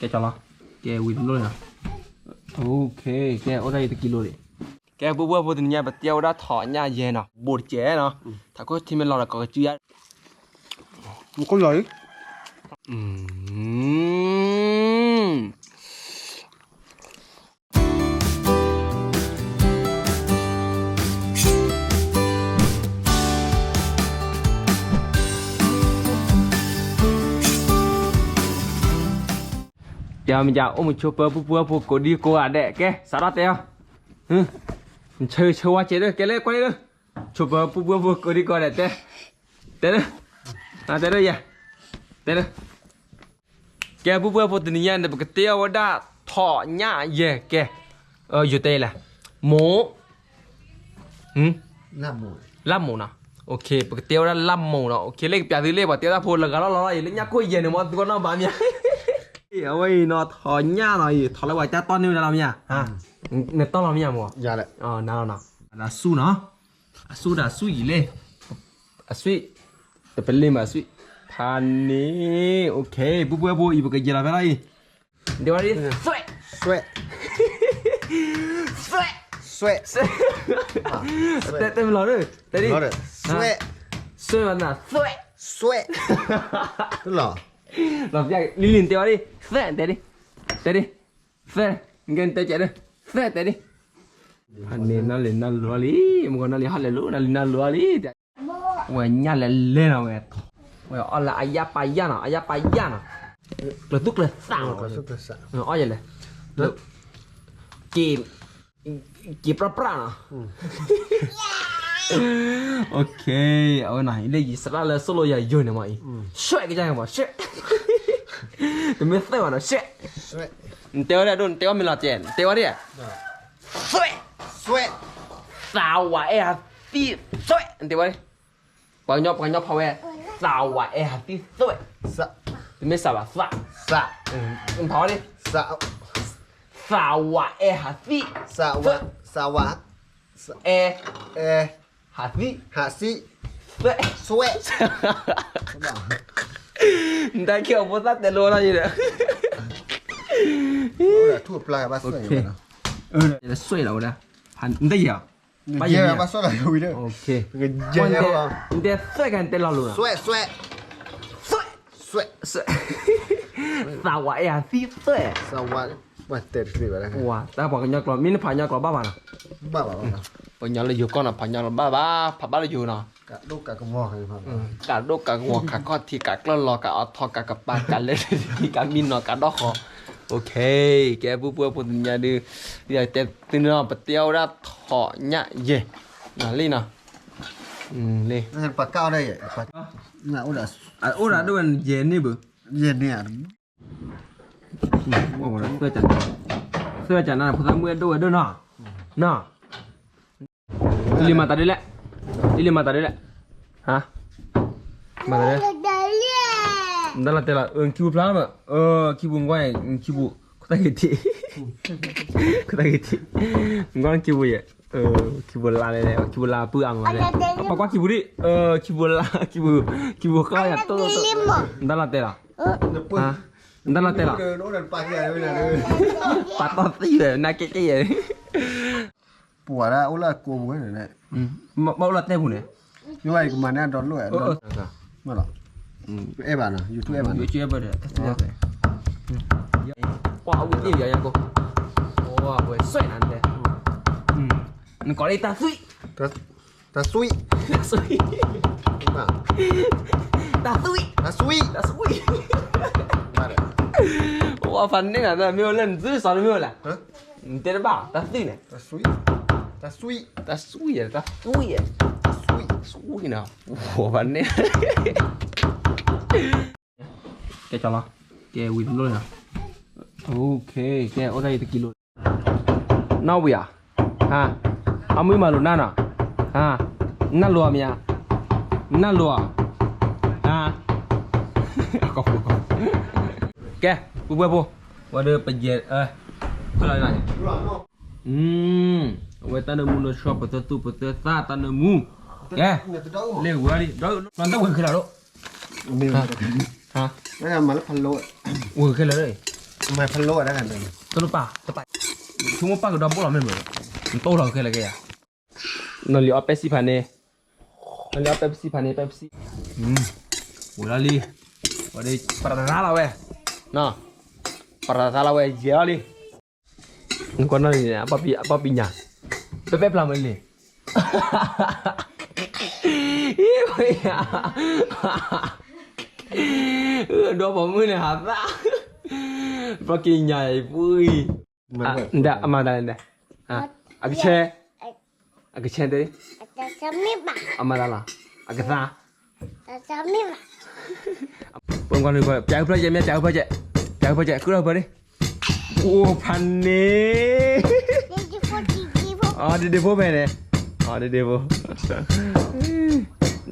ကဲကၠီလီၤ, ကဲဝံၤတလိၣ်န့ၣ်နီၤ, ကဲအိၣ်ဒၣ်အံၤတကံလိၤဒံး, ကဲပုၢ်ပုၢ်ဖိတနံၤညါ ပတဲဝဲဒၣ်ထိးညၣ်ယဲနီၤ ဘူးတကဲးနီၤ, ထးခိၣ်ထံမ့ၢ်လီၤဒီးကီးကစုယါ မကိၣ်လီၤအံၤ တဲအီၤမ့ၢ်ကအိၣ်မူဆိပၢပုၢ်ပုၢ်ဖိကိးဒံကိးဂၤဒဲး ကဲစးထီၣ်တဲအီၤ, ဆၢဂ့ၤဆၢဝါစဲးဒီး ကဲလၢကွၢ်လၢ ဆိပၢပုၢ်ပုၢ်ဖိကိးဒံကိးဂၤဒဲး တဲ, တဲလၢ, တဲလၢယဲ, တဲလၢ ကဲပုၢ်ပုၢ်ဖိတနံၤညါန့ၣ် ပကတဲအီၤဝဲဒၣ် ထိးညၣ်ယဲကဲ, ယိၤတဲလဲၣ်, မိၢ်, လၢမိၢ်နီၤ, ပကတဲဝဲဒၣ်လၢမိၢ်နီၤ, လၢကပျးသုလၢပှၤတဲဝဲဒၣ်ဖိလၢဂၤလီၢ်လီၢ်လီၤ ယလၢညၣ်ခိၣ်ယဲၢ်န့ၣ် မ့ၢ်သုကနီၣ်ဘၣ်မ့ၢ်ဧါ, အဝဲအံၤနီၤ ထိးညၣ်နီၤအံၤ ထိးလၢပှၤကၢ်တီၢ်န့ၢ်ဝဲဒၣ်လီၤမ့ၢ်ဧါ, နတီၢ်လီၤမ့ၢ်ဧါမိၢ်, နလီၤနီၤ, အဆူၣ်နီၤ, အဆူၣ်ဒီးအဆူၣ်အံၤလဲၣ်, အဆူၣ်, တပလ့ၤမးအဆူၣ်, ဖးန့ၣ်, ပုၢ်ပုၢ်ဖိအံၤ ပကယဲၢ်လီၤဖဲလီၤအံၤ, ဒ်ဝဲဒ်, သွဲၣ်, သွဲၣ်, သွဲၣ်, သွဲၣ်, တဲတဲမလီၤဒ်, တဲဒ်, သွဲၣ်, သွဲၣ်, သွဲၣ်, လီၤ, လီၤပျၢ်လံလံ နတဲဝဲဒ်, သွဲၣ် တဲဒ်, တဲဒ်, သွဲၣ်, နကဲနတဲကဲဒ်, သွဲၣ် တဲဒ်, ဖးန့ၣ် နၢ်လံနၢ်လိၤလီၤလံ, မ့ၢ်ကီးနၢ်လံဟီၣ်လဲၤလိၤ နၢ်လံနၢ်လိၤလီၤလံ, ဝဲညၣ်လဲၤလဲၤနီၤဝဲ, ဝဲအီၣ်လၢအယၣ်ပာ်ယၣ်နီၤ အယၣ်ပာ်ယၣ်နီၤ, ကျၢၤသူၣ်ကျၢၤသးနီၤ, အီၣ်ယဲလဲၣ်, က့ၤ, က့ၤပြၣ်ပြၣ်နီၤ, အဝဲနီၤ လၢယစရၣ်လၢစိၣ်လိယၤယိာ်န့ၣ်မးအံၤ, ဆွဲၣ်ကယၢ်မး ဆွဲၣ်, တမ့ၢ်သွဲၣ်ဘၣ်နီၤ ဆွဲၣ်, နတဲဝဲဒၣ်ဒိၣ် နတဲဝဲမ့ၢ်လီၤတဲ နတဲဝဲဒၣ် သွဲၣ်, သွဲၣ်, သးဝးအဲၣ်ဟးသံသွဲၣ် နတဲဝဲ, ပှၤကညီ ပှၤကညီဖးဝဲ, သးဝးအဲၣ်ဟးသံသွဲၣ်, တမ့ၢ်စးဘၣ် သး, သး, ဖးဝဲန့ၣ်, သးဝးအဲၣ်ဟးသံ, သးဝး, အဲၣ်, ဟးသံ, ဟးသံ, သွဲၣ်, သွဲၣ်, နတၢ်က့ၤအီၤဖိသၣ်တဲလိဝဲဒၣ်ယဲဒီး, ထူၣ်အပျၢ်ဘၣ်သွဲၣ်, သွဲၣ်လီၤဝဲဒၣ်, နတၢ်ယဲၤ ဘၣ်ယဲၤ, နတဲသွဲၣ်ကဲ နတဲလီၤလိၤနီၤ, သွဲၣ်, သွဲၣ်, သွဲၣ်, သွဲၣ်, သးဝးအဲၣ်ဟးသံသွဲၣ်, သးဝး, တဲတသ့ဘၣ်, တၢ်ပှၤကညီကျိာ် မ့ၢ်နဖးကညီကျိာ်ဘၣ်ဘၣ်နီၤ, ပှၤကညီလၢယိၤကီၢ်နီၤ ဖးကညီကျိာ်ဘၣ်ဘၣ် ဖးဘၣ်လၢယိၤနီၤ, ကးဒိၣ်ကးကဝီၤ ကးခီၣ်ထံး ကးကျၢၢ်လီၤ ကးအီထီ ကးကပၤ ကးလဲၤထံ ကးမံနီၤ ကးဒီၣ်ဃီ, ကဲ ပုၢ်ပုၢ်ဖိတနံၤညါဒုး, တဲသုန့ၣ် ပတဲအီၤဝဲဒၣ်ထိးညၣ်ယဲၢ်, လံနီၤ, လံ, အိၣ်ဒီးဒိၣ်ဝဲယဲၢ်န့ၣ်ဘၣ်, ယဲၢ်န့ၣ်, သွဲၣ်ကနၣ် ဖိသၣ်မုၣ်အဲၣ်ဒိၣ်ဝဲဒၣ်နီၤ, နီၤ လံမၤတၢ်ဒ်လဲၣ်, လံမၤတၢ်ဒ်လဲၣ်, ဟါ, မၤတၢ်ဒ်လဲၣ်, နတၢ်လီၤတဲာ်လီၤ, ခံပူၤဖျါမး, ခံပူၤငွၢ်, ခံပူၤ, ခိၣ်သၣ်ဂ့ၤထံး, ခိၣ်သၣ်ဂ့ၤထံး, ငွၢ်ခံပူၤယဲၢ်, ခံပူၤလါလဲၣ်, ခံပူၤလါပုၢ်အါမးလဲၣ်, ပှၤကွၢ်ခံပူၤဒံး, ခံပူၤလါ, ခံပူၤဃီယၤတိၢ်, နတၢ်လီၤတဲာ်လီၤ, နတၢ်လီၤတဲာ်လီၤ, ပာ်တီၢ်သံဝဲ နကဲကဲယဲၢ် ပှၤဒၣ်အိၣ်လၢအကိးပူၤန့ၣ်, ဘၣ်အိၣ်လၢတဲပူၤန့ၣ်, ယကမၤန့ၢ်ဒီလိၣ်, အဲၣ်ဘၣ်နီၤ YouTube အဲၣ်ဘၣ်နီၤ, ပှၤအဝံသ့ၣ်ယၤယၤကိး, ဝဲဆွဲနၤတဲ, နကိးလၢတၢ်သွံၣ်, တၢ်သွံၣ်, တၢ်သွံၣ်, တၢ်သွံၣ်, တၢ်သွံၣ်, ဝဲဖးန့ၢ်နၤ မ့ၢ်ဝဲလၢနသွံၣ်စီၤတမ့ၢ်ဝဲလဲၣ် နတဲတဘၣ် တၢ်သွံၣ်န့ၣ်, တၢ်သွံၣ်, တၢ်သွံၣ်, တၢ်သွံၣ်, သွံၣ်နီၤ, ဝဲဖးန့ၢ်, ကဲကၠီလီၤ, ကဲဝံၤတလိၣ်န့ၣ်, ကဲအိၣ်ဒၣ်အံၤတကံလိၤ နီၣ်ဝံၤဧါ, ဟါ, အမုၢ်မၤလိာ်နၢ်နီၤ, ဟါ, နၢ်လိာ်ဧါမ့ၢ်ဧါ, နၢ်လိာ်ဧါ, ဟါ, ကဲ ပုၢ်ပုၢ်ဖိ, ဝဲဒၣ်ပယဲၢ်, ဖဲလီၤန့ၣ်, အဝဲတၢ်နၢမူလၢဆှီပသၢသူၣ်ပသၢသးတၢ်နၢမူ, ကဲ, လ့ၢ်ဝဲလံ, ဒီးလီၤတၢ်ဝဲခဲလၢာ်ဒီး, ဟါ, ဝဲခဲလၢာ်ဒီး, မၤဖဲလိၣ်ဝဲဒၣ်န့ၣ်, တလိၣ်ပၢ်, တပၢ်, ဆိကမိၣ်ပၢ်ကဒီဘိၣ်လီၤမ့ၢ်မ့ၢ်, နတိၢ်လီၤခဲလၢာ်ကဲယၤ, နီၢ်လံၤအီၣ်ပဲစံဖးန့ၣ်, နီၢ်လံၤအီၣ်ပဲစံဖးန့ၣ် ပဲစံ, ဝဲလီၤလံ, ဝဲဒၣ် ပရၤသးလီၤဝဲ, နီၢ်, ပရၤသးလီၤဝဲ ယဲၢ်လီၤလံ. နကွၢ်နီၢ်လံၤန့ၣ် အပီၢ်ပံညါ, ပပဲပျၢ်မုၢ်လံၤ, ဒီးပိာ်မုၣ်န့ၣ်ဟးသၣ်, ပီၢ်ကံညါအံၤပှံၤ, ဒၣ်အမၤဒၣ်လဲၣ်, အကဆဲ, အကဆဲတဲ, အမၤဒၣ်လီၤ, အကသါ, ပှၤကွၢ်န့ၣ် ပျးဖျၢၣ်ကဲမ့ၢ် ပျးဖျၢၣ်ကဲ, ပျးဖျၢၣ်ကဲ ကုၣ်ထီၣ်ဖၢၣ်န့ၣ်, အိၣ်ဖးန့ၣ်, အီၤဒ့ဒ့ဖိဖဲန့ၣ်, အီၤဒ့ဒ့ဖိ,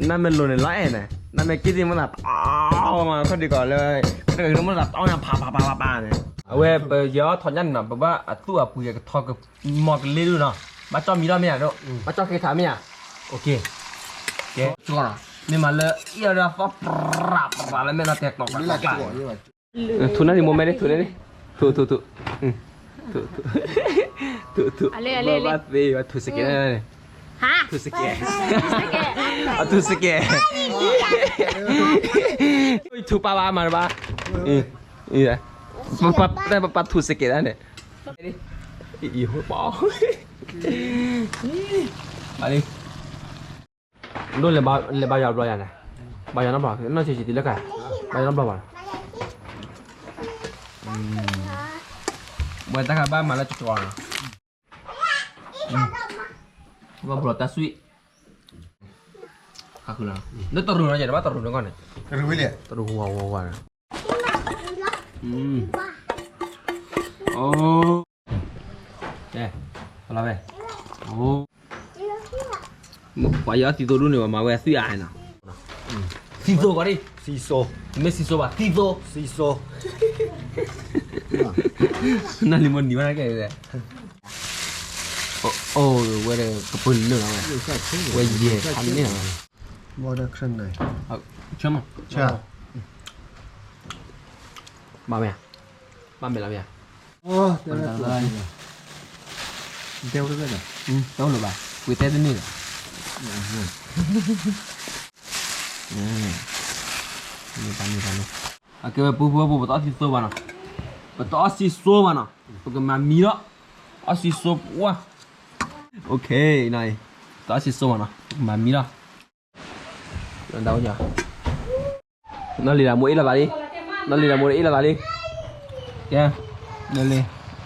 နမ့ၢ်လိၤန့ၣ်လီၤအဲၣ်န့ၣ် နမ့ၢ်က့ၤသ့ၣ်မ့ၢ်သးတီမး ခီၣ်ဒံးကီးလၢ, နကမ့ၢ်သးတီန့ၣ်ဖးဖးဖးဖးဖးန့ၣ်, အဝဲပယီၤထီၣ်ညါန့ၣ်နီၤ ပဘၣ်အသူၣ်အပှံၤကထီကမီၤကလ့ဒုနီၤ, ဘၣ်ကၠီၣ်မံၤထီၣ်မ့ၢ်ဧါ, ဘၣ်ကၠီၣ်က့ၤထးမ့ၢ်ဧါ, ကဲ, မ့ၢ်မၤလၢအံၣ်အီၤဒီးသီ ပြးပြးလၢမဲာ်နီၤ တဲကျီကျီကျီကျီန့ၣ်, ထူနၢ်လံၤမိၢ်မဲန့ၣ် ထူနၢ်န့ၣ်, ထူ, ထူ, ထူ, ထူ, ဘၣ်သ့ဘၣ်ထူစကဲးန့ၣ်, ထူစကဲး, အထူစကဲး, ထူပၢ်ဘၣ်မၤတဘၣ်, ပပၢ်ထူစကဲးဒၣ်န့ၣ်, ယဟိပီ, ဘၣ်လံ, ဒိၣ်လဲၤဘါယွၤဘျီယၤန့ၣ်, ဘါယွၤနီတဘျီ, နီၢ်ဆံးဆံးတုၤလၢခါ, ဘါယွၤနီတဘျီဘၣ်, ဝဲတၢ်ခါဘၣ်မၤလၢကကီနီၤ, ဘၣ်ဘျီတၢ်ဆွံ, လၢတရူးနီၤ ယတဘၣ်တရူးနီၤကီၢ်န့ၣ်, တရူးဝဲလံ, တရူးဝါဝါဝါန့ၣ်, အိ, ကဲ, ဖလီၤဝဲ, အိ, ပှၤယီၤသံသိဒူၣ်န့ၣ် ပှၤမၤဝဲသံအါနီၤ, သံသိကီးဒံး, သံသိ, မ့ၢ်သံသိဘၣ် သံသိ, သံသိ, နၢ်လံၤမိၢ်နံၤဝဲဒၣ်ကဲ, အိ, ဝဲဒီးကပၢၤလၢာ်လီၤဝဲ, ဝဲယဲၢ်ဖးန့ၢ်လီၤ, ဆၢမး, ဆၢ, ဘၣ်မ့ၢ်ဧါ, ဘၣ်မ့ၢ်လီၤမ့ၢ်ဧါ, တဲဝဲ, တဲဝဲလၢၤဘၣ်, ကွံာ်တဲတန့ၢ်လီၤ, အကဲဝဲပူဖိပူ ပတအီၣ်သံသိဘၣ်နီၤ, ပတအီၣ်သံသိဘၣ်နီၤ, ပကမၤမံလီၤ, အီၣ်သံသိပှၢ်, အိ, တအီၣ်သံသိဘၣ်နီၤ, ပကမၤမံလီၤ, နီၢ်လံၤဒၣ်မိၢ်အ့ၣ်လိာ်သးလံ, နီၢ်လံၤဒၣ်မိၢ်အ့ၣ်လိာ်သးလံ, ကဲ, နီၢ်လံၤ,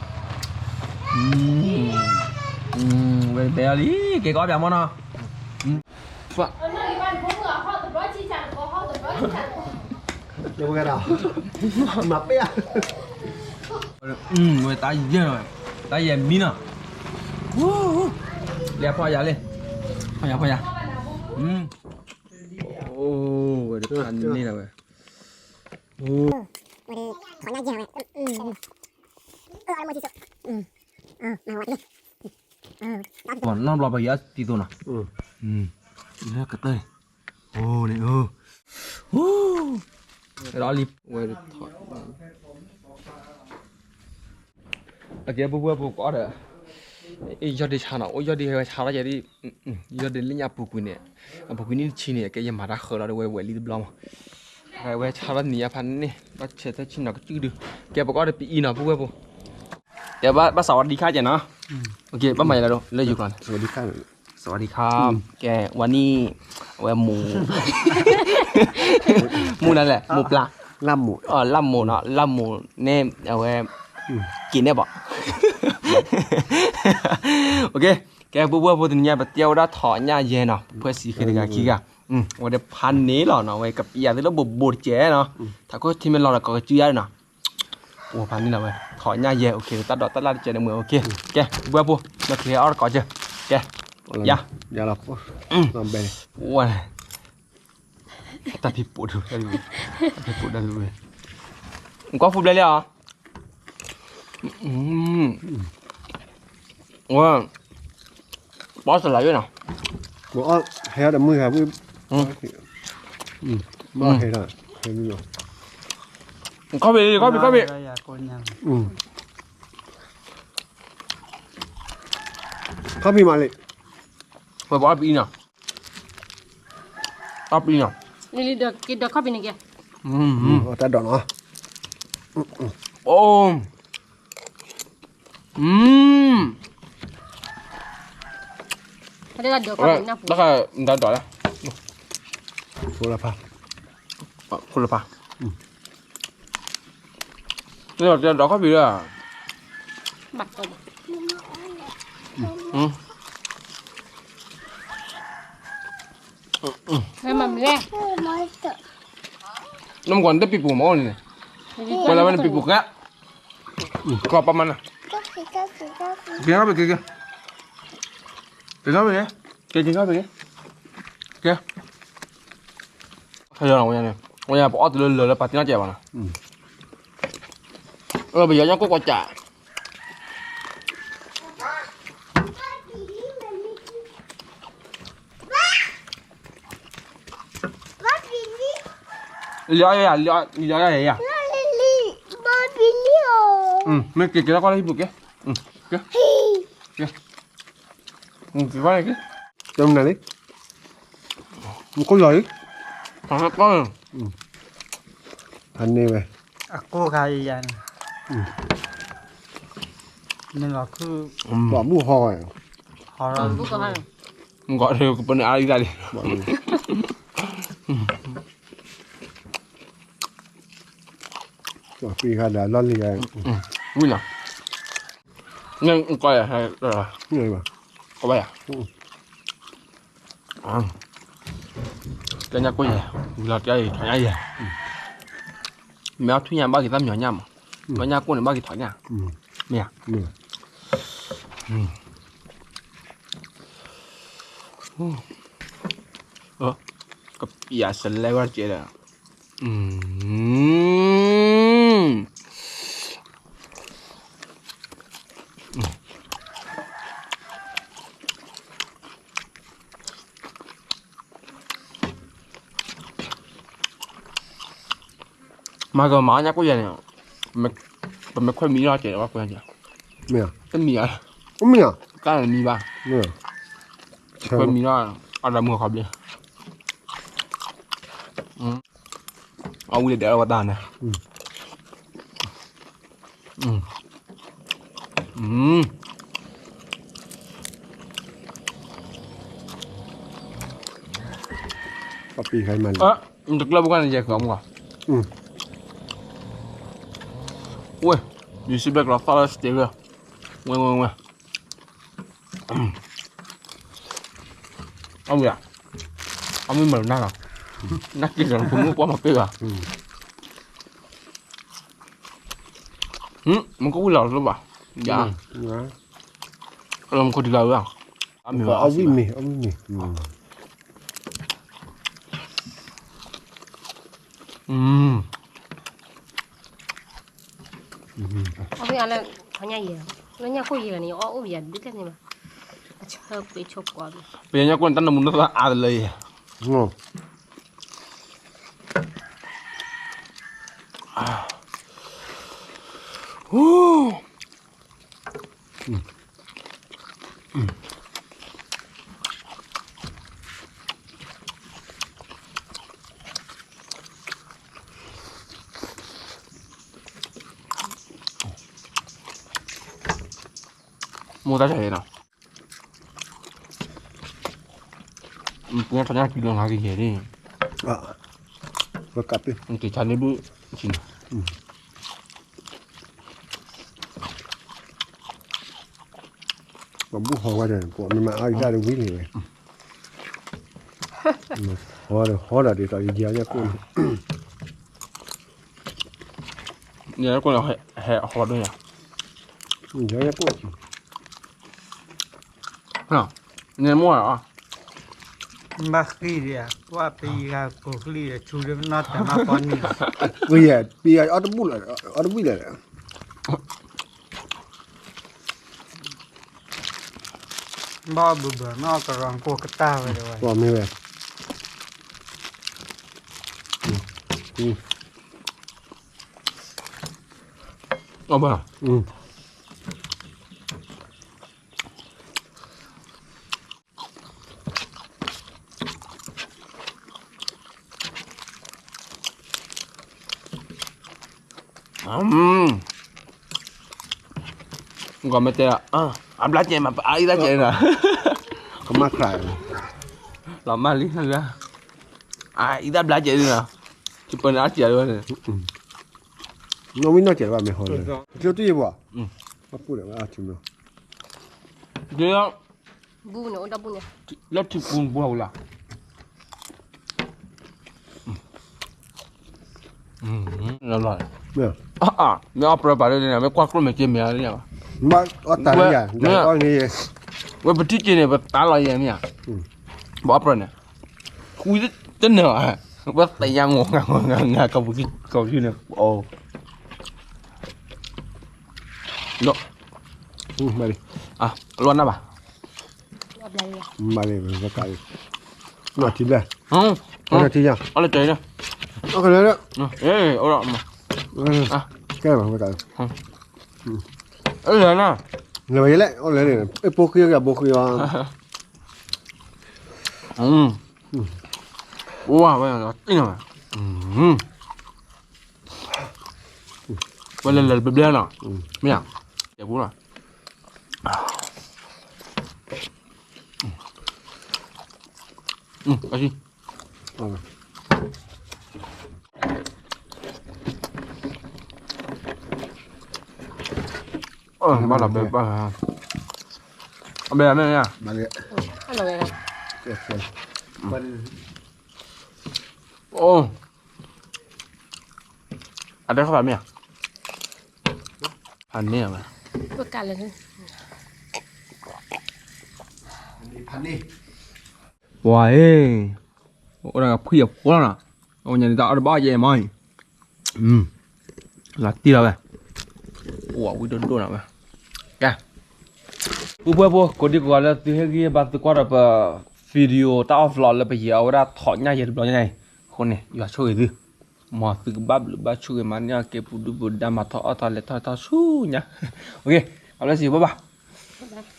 ဝဲဘဲအီၤလံ, ကဲကအီၣ်ပၠးမီၢ်နီၤ, ဝဲတၢ်ယဲၢ်နီၤ, တၢ်ယဲၢ်မံနီၤ, လၢဖီယၤလံ, ဖီယၤဖီယၤ, အိ, ဝဲတဖၣ်န့ၣ်လီၤဝဲ, နီတဘျီပယီၤသံသိနီၤ, ကတၢၢ်, အိ, န့ၣ်, ဒီးလံ, ဝဲထီၣ်, အကဲပူဖိပူကအီၣ်ဒီး, ယီၢ်ဒ့ဆါနီၤ, အိၣ်ယီၢ်ဒ့ဟဲဝဲဆါလီၤယဲဒ်, ယီၢ်ဒ့လၢညါပူၤကွံာ်န့ၣ်, အပူၤကွံာ်နံၣ်တဆံန့ၣ် ကဲယမၤတၢ်ဃၢၤလီၤဒီးဝဲဝဲလံတဘျီမး, ဟဲဝဲဆါလီၤနံၤညါဖးန့ၣ်, ဘၣ်ဆဲးတၢ်ဆံနီၤကစုၣ်ဒု, ကဲပကအီၣ်ဒီးပအံၤနီၤ ပူဖိပူ ကဲဘၣ် ဘၣ်စဝၤဒံခါကဲနီၤ, ဘၣ်မၤယၤလၢယိၤကျိာ်န့ၣ်, စဝၤဒံခါ, ကဲ ဝဲနံၣ်, အဝဲမူ, မူနၤလဲၣ် မူပျၢ်, လၢမူနီၤ လၢမူန့ၣ် အဝဲ, က့ၤန့ၢ်ဘၣ်, ကဲ ပူဖိဖိတနံၤညါ ပတဲဝဲဒၣ်ထီၣ်ညၣ်ယဲနီၤ ပှဲၤစံဃ့တဂၤခံဂၤ, ဝဲဒၣ်ဖးန့ၣ်လီၤနီၤ ဝဲကပျးသ့လၢဘိးဘိးတကဲနီၤ, ထးခိၣ်ထံမ့ၢ်လီၤဒီးကီးကစုယါနီၤ ပှၤဖးန့ၣ်လီၤဝဲ ထီၣ်ညၣ်ယဲ အိၣ်ခ့ တၢ်ဒိးတၢ်လၢ်တကဲန့ၣ်မ့ၢ်အိၣ်ခ့, ကဲ ပူဖိဖိ လီၤချ့အီၣ်တကိးကၢ, ကဲ, ယၤ, ယၤလီၤ, ဝဲ, တၢ်ဖံးပိာ်ဒိၣ်, တၢ်ဖံးပိာ်ဒိၣ်, ကွၢ်ဖူဘျဲလံဧါ, ဝဲ, ပီၣ်စလၤယိနီၤ, ဟဲဒီးမုၢ်ဂၤ, ဟဲဒီး, ခီၣ်ဖံး ခီၣ်ဖံး ခီၣ်ဖံး อืม ခီၣ်ဖံးမးလံ ဝဲပအီၣ်ပအံနီၤ အီၣ်ပအံနီၤ လံလံဒီးက့ၤဒီးခီၣ်ဖံးန့ၣ်က့ၤ အတၢ်ဒိးနီၤ အိ တၢ်ဒိးလၢ ဖိလဖါ ဖိလဖါ တၢ်ဒိးခီၣ်ဖံးလၢ နမ့ၢ်ကွၢ်နတပံၤပူၤမ့ၢ်အိၣ်န့ၣ် ကွၢ်လၢဝဲနပံၤပူၤကဲ ကီၢ်ပမၤနၤ ကဲကဲ ကဲ ကဲ ကဲ ကဲ ကဲ ကဲ ဝဲန့ၣ် ဝဲပအီၣ်တုၤလၢလၢာ်လၢပာ်တ့ၢ်နီၢ်ကဲဘၣ်နီၤ ပယီၤညါကိၢ်ကွၢ်စး လီၤယၤ လီၤယၤ လီၤယၤ မ့ၢ်က့ၤက့ၤလၢကွၢ်လၢဟံၣ်ပူၤက့ၤ က့ၤ က့ၤ က့ၤကွၢ်လၢက့ၤ က့ၤမနုၤလံ မ့ၢ်ကိၢ်လီၤလံ ဖးန့ၢ်ဝဲ အကိၢ်ခါယၤန့ၣ် မ့ၢ်လီၤခုၣ် ပှၤဘူၣ်ဟီဝဲ ဟီလီၤ ကပနၢ်အါအံၤတၢ်လံ ပှၤပံၤခါဒီးလီၢ်လံၤ ဝံၤလီၤ န့ၣ်ကီးယၤ ကီးဘၣ်ယၤ ကဲညါကိၢ်ယၤ ဝံၤလီၤကဲအံၤ ထီၣ်ညါယၤ မ့ၢ်အီၣ်ထူၣ်ညါဘၣ်က့ၤသၣ်မံၤအီၤညါမး ဘၣ်ညါကိၢ်န့ၣ်ဘၣ်က့ၤထီၣ်ညါ မ့ၢ်ဧါ ကပျးစလဲဝဲကဲဒီး မၤကမၤညါကိၢ်ယၤန့ၣ် ပမ့ၢ်ခွဲးမံၤလီၤကဲးဝဲခွဲးညါ တမံၤဧါ မံၤဧါ ကါန့ၣ်မံၤဘၣ် ခွဲးမံၤလီၤ အတၢ်မုၢ်ခီဘျ့ အဝံၤဒီးဝဲတၢ်န့ၣ် ပှၤပံၤခါအံၤမးလံ တကျၢၢ်ပူၤခါန့ၣ် ယဲၢ်ဃီမး ဝဲ ယစံးဘျဲၣ်ကလီၤသီလၢ စတ့လၢ ဝဲ ဝဲ ဝဲ အဝဲ အမ့ၢ်မၤနၢ်လီၤ နၢ်က့ၤဒီးဖိမုၣ်ကွၢ်မၤပ့ၢ်ဘၣ် မ့ၢ်ကဝံၤလီၤလၢဘၣ် ယၤ လၢမူခိၣ်ဒံးလၢဝဲ အမ့ၢ် အဝံၣ်မ့ၢ် အဝံၣ်မ့ၢ် အဝဲအလၢ ခီညါယဲၢ် လၢညါခိၣ်ယဲၢ်န့ၣ် ယအီၣ်အိၣ်ပယၤဒ်လဲၣ်န့ၣ်ဘၣ် အဆၢကွံာ်ဆိကွံာ် ပယၤညါခိၣ်န့ၣ် တၢ်နမူနသၣ်အါတလၢယဲၢ် မိၢ်တၢ်ဆါအံၤနီၤ ပှၤထီၣ်ညါကံလီၤငါကယဲၢ်န့ၣ် ပကးပ့ၢ် က့ၤဆါန့ၢ်ဘုၣ်ဆံးနီၤ ပှၤဘူၣ်ဟီဝဲဒီး ပှၤမ့ၢ်မၤအါဂၤတၢ်ဒီးဝံၤန့ၣ်ဝဲ ဟီဒီးဟီဒီးဒ်သိးယယၤညါကိၣ်န့ၣ် ယၤကိၣ်န့ၣ်ဟဲဟီဒိၣ်ညါ ယၤညါကိၣ် န့ၣ်မိၢ်ဧါ ဘၣ်ဃံဒီး ပှၤပယီၤကိးကလံၣ်ဒီး ဆူဒီးနီၢ်တၢ်မၤပီန့ၣ် ပယီၤ ပယီၤအီၣ်တဘူၣ်လီၤ အီၣ်တဘူၣ်လီၤ ဘၣ်ဘၣ်ဘၣ်နီၢ်ကရၢကိးကတၢၢ်ဝဲဒၣ်ဝဲ မ့ၢ်ဝဲ အဝဲအံၤ အလၢ ခီညါယဲၢ် လၢညါခိၣ်ယဲၢ်န့ၣ် ယအီၣ်အိၣ်ပယၤဒ်လဲၣ်န့ၣ်ဘၣ် အဘၣ် ကမ့ၢ်တဲ အဘျါကဲမး အအံၤဒၣ်ကဲနီၤ ကမၣ်ခရး လီၤမၢ်လံ အအံၤဒၣ်ဘျါကဲနီၤ ကပၢၤန့ၣ်အစဲးလီၤ နီၢ်ဝံၤနီၢ်ကဲးဘၣ် မ့ၢ်ဟီလၢ ကၠိတူၢ်ယံၤဘၣ် အပူၤဒီးအထံမီ လၢထံပူၤပူၤလီၤ လီၤလီၤ မ့ၢ်အီၣ်ပြၢပာ်လၢန့ၣ် မ့ၢ်ကွၢ်ကျိၣ်မဲာ်က့မဲာ်လၢညါ ဘၣ်အီၣ်တၢ်လၢယၤ မ့ၢ် ဝဲပထံၣ်က့န့ၣ် ပတၢ်လီၤယဲမ့ၢ်ဧါ ဘၣ်အီၣ်ပြၢန့ၣ် ဃုတနၢၤဘၣ် ဝဲသ့ၣ်ညါငိၣ်ငါငိၣ်ငါငါ ကပူၤကပူၤန့ၣ် လီၤနၢ်ဘၣ် မၤလံ မၤလံ ဝဲကါလံ နီၢ်ထံဘျဲၣ် နီၢ်ထံယါ အီၣ်လၢတဲလၢ အီၣ်ကလဲၣ်လၢ ကဲမၤဝဲကါလံ လၢယဲလဲၣ် အီၣ်လဲၣ်န့ၣ် အပိၢ်ဃံကဘိဃံ ဝါဝဲ တံၢ်နၤ ဝဲလဲၤလဲၤတဘျဲနီၤ မ့ၢ်ဧါ တဲပူနီၤ အီ ဘၣ်လီၤဘဲဘၣ် အဘဲမ့ၢ် မၤလံ အိ အတဲခီၣ်ဖးမ့ၢ်ဧါ ဖးန့ၢ်အဝဲ ဖးန့ၢ် ပှၤအံၤ အိၣ်ဒီးဖှံအဖိလီၤနီၤ အိၣ်ညါန့ၣ်တၢ်အီၣ်တဘၣ်ယဲမီၤ လီၤတံၢ်လီၤဝဲ အိၣ်ဝံဒိၣ်ဒိၣ်နီၤဝဲ ကဲ ပူဖိဖိ ကိးဒံကိးဂၤလၢသုဟ့ၣ်ဂံၢ်ဘါသုကွၢ်ဒီးပ video တၢ်အီၣ်ဖျိးလၢပယံာ်အဝဲဒၣ်ထီၣ်ညၣ်ယဲတဘျီညါအံၤ အဃိန့ၣ် ယွၤဆိၣ်ဂ့ၤသု မ်သုကဘၣ်ဘျုးဘၣ်ဆိၣ်ဂ့ၤမၤန့ၢ်အီၣ်ကဲပူၤဒုပူၤဒါ မၤထီၣ်အီၣ်ထီၣ်လဲၤထီၣ်ထီၣ်ဆူညါ OK အဘျီစံးဘၣ်ဘၣ်